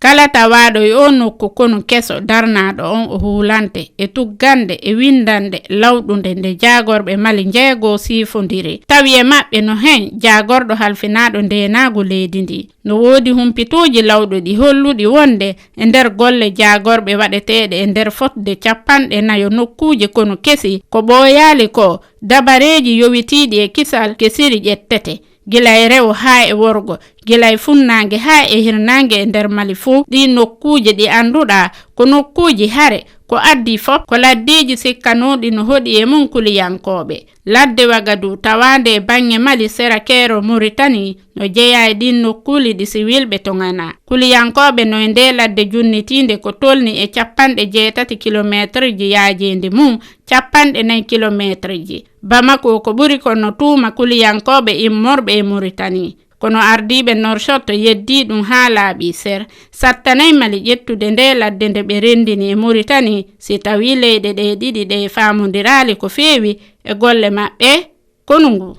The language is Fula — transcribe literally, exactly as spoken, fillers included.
Kala tawaaɗo e oo nokku konu keso darnaaɗo on o huulante e tuggande e winndande lawɗunde nde jaagorɓe Mali njeegoo siifondiri. Tawi e maɓɓe no hen jaagorɗo halfinaaɗo ndeenaagu leydi ndi. No woodi humpitooji lawɗuɗi holluɗi wonde e nder golle jaagorɓe waɗeteeɗe e nder fotde cappanɗe nayo nokkuuje konu kesi ko ɓooyaali ko dabareeji yowitiiɗi e kisal kesiri ƴettete. Gila e rewo haa e worgo, gila e funnaange haa e hirnaange e nder Mali fow, ɗii nokkuuje ɗi annduɗaa ko nokkuuji hare, ko addi fof ko laddeeji sikkanooɗi no hoɗi e mum kuliyankooɓe. Ladde Wagadu tawaande e baŋŋe Mali sera keero Muritani no jeyaa e ɗiin nokkuuli ɗi siwilɓe toŋanaa. Kuliyankooɓe no e ndee ladde junnitiinde ko tolni e cappanɗe jeetati kilomeeterji yaajeendi mum, cappanɗe nayi kilomeeterji. Bamako ko ɓuri ko no tuuma kuliyankooɓe immorɓe e Muritani. Kono ardiiɓe Nouakchott yeddii ɗum haa laaɓii ser, sattanay Mali ƴettude ndee ladde nde ɓe renndini e Muritani si tawii leyɗe ɗee ɗiɗi ɗee faamondiraali ko feewi e golle maɓɓe konu ngu.